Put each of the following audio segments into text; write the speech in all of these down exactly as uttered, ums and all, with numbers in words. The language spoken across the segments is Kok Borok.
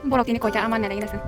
Borok tini koita ama nai nai nasa.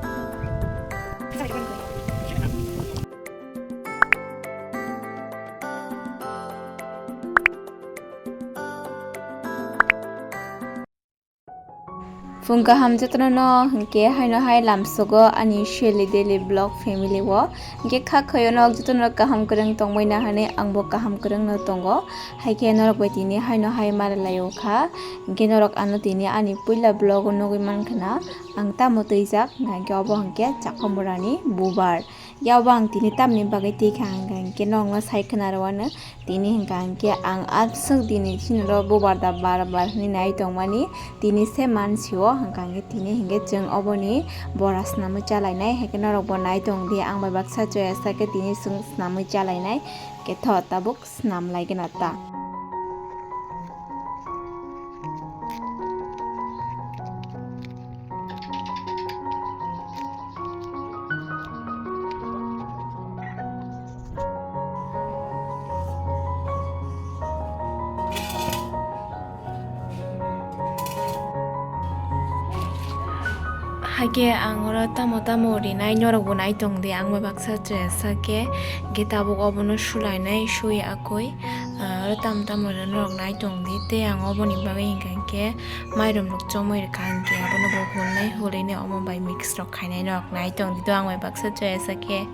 Phung kaham jotono no hwnkhe haino hai lamsogo ani Shelly Daily Vlog family o. Hwnkhe kha khayo nok jotono kaham kwrwng tongbai na hwnwi angbo kaham kwrwng no tongo. Haikhe norok bai tini haino hai mara lai o kha. Hwnkhe norok ano tini ani puila vlog o nugwi mankha na ang tamo twijak, hwnkhe obo hwnkhe Chakhamura ni bubar. Yabo ang tini tamni bagwi twi kha hwnkha hwnkhe norokno sai khwna rwano. Tini hwnkha hwnkhe ang aswk dini sinoro bubar da bar bar hwnwi nai tongmani, tini se mansio hwnkha hwnkhe tini hwnkhe chwng oboni bora swnamwi chalainai, hwnkhe norokbo nai tongdi ang bai baksa choya sakhe tini chwng swnamwi chalainai, hwnkhe tho tabuk swnam laigwna ta. Haikhe ang oro tamo tamo rinai norokbo nai tongdi, ang bai baksa choya sakhe, hwnkhe tabuk obono sulainai sui akoi, ah, oro tamo tamo norok nai tongdi, tei ang oboni bagwi hwnkha hwnkhe mairum rok chomwi rwkha hwnkhe abono bo hulnai, hulwi nai omo bai mix rok khainai norok nai tongdi do ang bai baksa choya sakhe.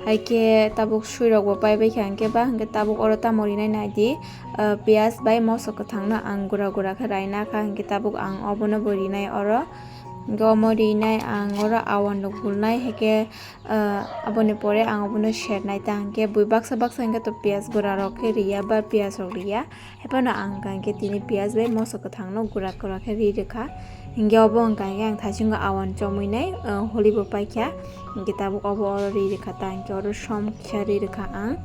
Haikhe tabuk sui rok bo pai bai kha, hwnkhe ba hwnkhe tabuk oro tamo rinai nai di, ah, piyaj bai moso kwthang no ang gura gura khe raina kha, hwnkhe tabuk ang obono bo rinai oro, hwnkhe omo rinai ang oro awan rok bulnai, haikhe ah, aboni pore ang obono sernai ta hwnkhe bui baksa baksa hwnkhe to piyaj gura rok khe riya ba piyaj rok riya, haiphano ang hwnkha hwnkhe tini piyaj bai moso kwthang no gura gura khe ri rwkha, hwnkhe obo hwnkha hwnkhe ang thaisingo awan chomwi nai, ah, holi bo paikha, hwnkhe tabuk obo oro ri rwkha ta hwnkhe oro som kisa ri rwkha ang.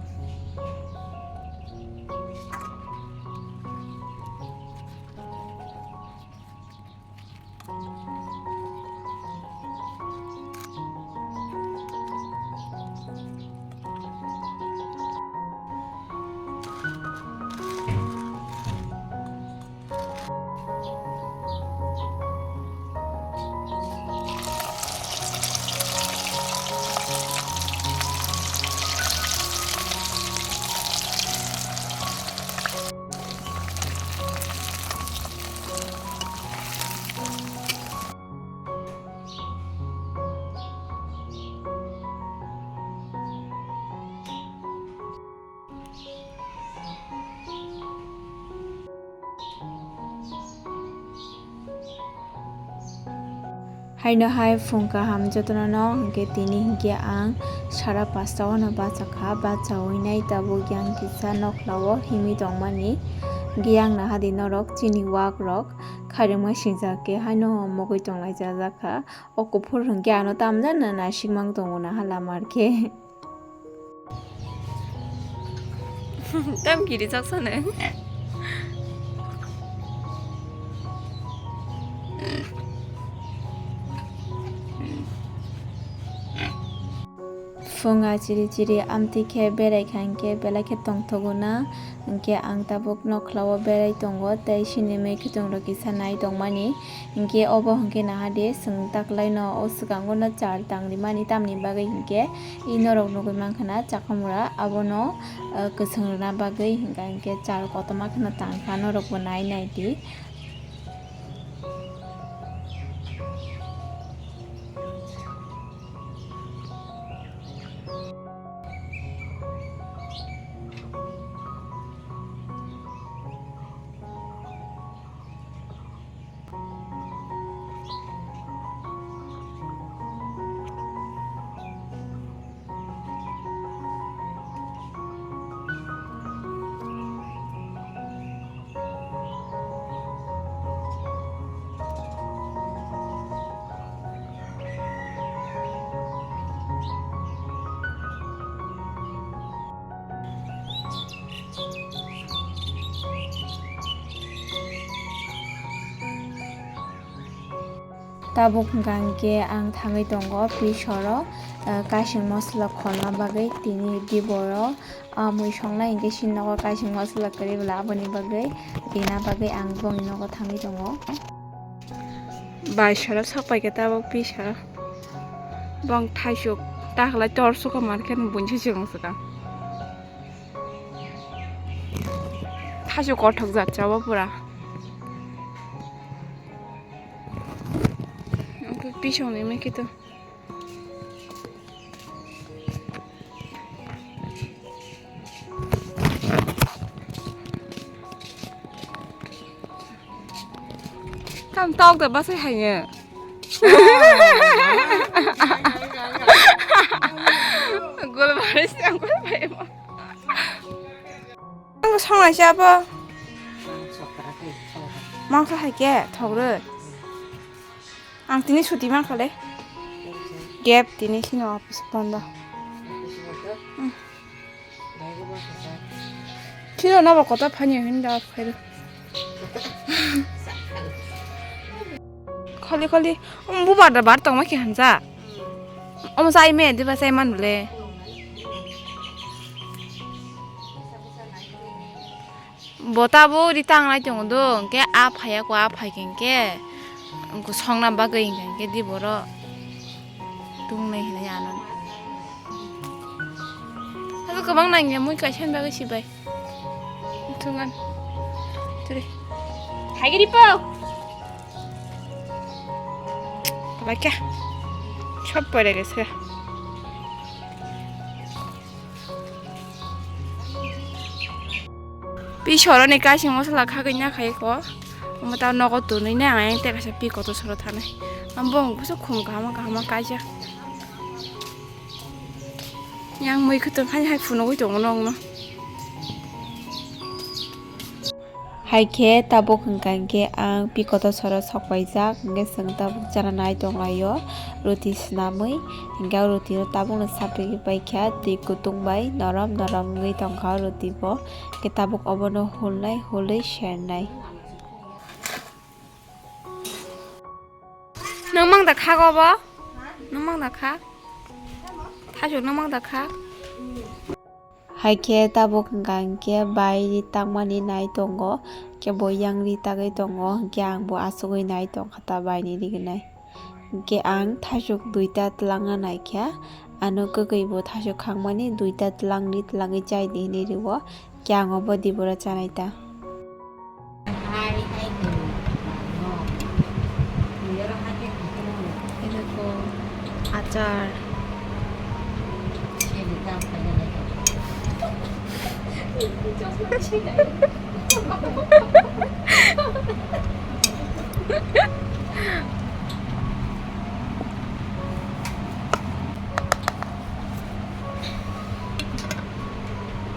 Haino hai phung kaham jotono no hwnkhe tini hwnkhe ang sara pasta o no bachakha, bachawi nai tabuk yang kisa nokla o himwi tongmani, hwnkhe yang naha di norok chini wak rok khairokma singjak khe haino mugwi tonglai chajak kha. O kuphur hwnkhe ano tamjani naisik mang tongo naha lama rkhe. Tam kiri chak sano. Phunga chiri chiri amtwi khe berai kha hwnkhe belai khe tongthogo na, hwnkhe ang tabuk nokla o berai tongo tei sini mui khwtwng rok kisa nai tongmani. Hwnkhe obo hwnkhe naha di, chwng taklaino o swkango no char tangrimani, tamni bagwi hwnkhe i norok nugwi mankha na Chakhamura abono, ah, kwchwng rwna bagwi, hwnkha hwnkhe char kotorma kheno tangkha, norokbo nai nai di. Tabuk hwnkha hwnkhe ang thangwi tongo pisoro, ah, kaising mosola kholna bagwi tini diboro, ah, mui songnai hwnkhe sini nogo kaising mosola kwrwi bwla aboni bagwi rina bagwi ang bongni nogo thangwi tongo. Bai sora sok pai khe tabuk pisa bong thaisuk takhlai tor suka mar khe buinsa chwng swkang. Thaisuk kothok jat cha o pura. Pisong ni mekhe to. Kam tok da basai haye. Gol baris yang gol baris. Ang songnai se abo. Mangsa hai khe thok rw. Ang tini suti mankha le. Gap tini sino office bondo. Hmm. Sino nobo kotor phani hin da khairo. Khali khali. Um, bubar da bar tongma ki hamsa. Omo sai me diba sai man le. Bo tabuk ri tanglai tongo do, hwnkhe a phaiya kho, a phaikhe hwnkhe, wngkhe songna bagwi hwnkhe, hwnkhe di borok tungnai hinwi ano. Abo kwbang nangya mui kaisa ni bagwi sibai. Thungan. Turi. Haigiri po. Baikya. Sop pore gese. Pi soroni kaising mosola khagwi nya khai kho. Omo ta nogo tonwi nai ang tei kaisa pi kotor soro thanai. Ang bong busa khum kahama kahama kaijak. Yang mui khwtwng hai hai phunugwi tongo nokno. Hai khe tabuk hwnkha hwnkhe ang pi kotor soro sok paijak, hwnkhe chwng tabuk chana nai tonglaio roti swnamwi, hwnkhe o roti no tabukno sapigwi paikha twi kutung bai norom norom wngwi tongkha o roti bo, hwnkhe tabuk obono hulnai hulwi sernai. Nwng mang da kha go bo? Nwng mang da kha? Thaichuk nwng mang da kha? Hai khe tabuk hwnkha hwnkhe bai ri tangmani nai tongo, hwnkhe bo yang ri tagwi tongo, hwnkhe ang bo achugwi nai tongkha ta bai ni rignai. Hwnkhe ang thaichuk duita twlangna nai kha, ano kwgwi bo thaichuk khangmani duita twlang ri twlangwi chai di hinwi rwo, hwnkhe ang obo diboro chanai ta. এই দেখো, আচার।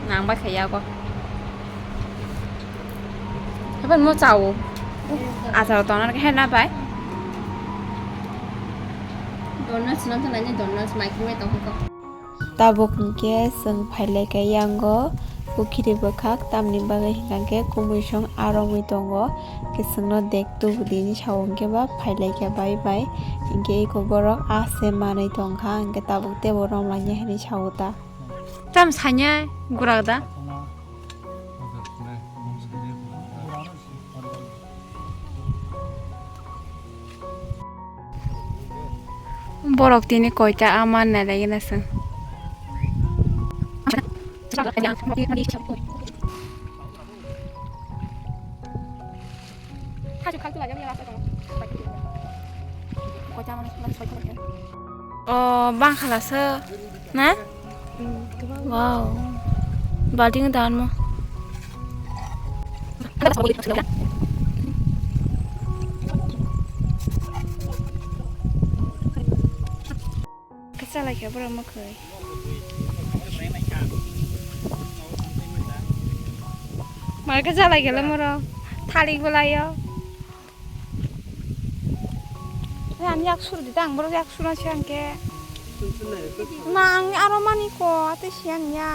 Nang bai khaiya go. Hapan mo chao. Achar tona ke hena bai. Donuts no tona ni donuts microwave tong ko. Tabuk hwnkhe chwng phailai kha yango pukhiri bwkhak, tamni bagwi hwnkha khe kumui song aromwi tongo. Hwnkhe chwngno dek tubudi hinwi sao, hwnkhe ba phailai kha bai bai. Hwnkhe eko borok ase manwi tongkha, hwnkhe tabuk teibo romlainai hinwi sao ta. Tam sanya gura da. Borok tini koita ama nai lai gana song. O bangkhala se na? Wow. Balting dan mo. Kachalai khe borok mwkhwi. Mar kachalai khe lamoro thalik bwlaio. Ani yak suru di tang borok yak suna se angke. Na ang aro mani ko ate siyan ya.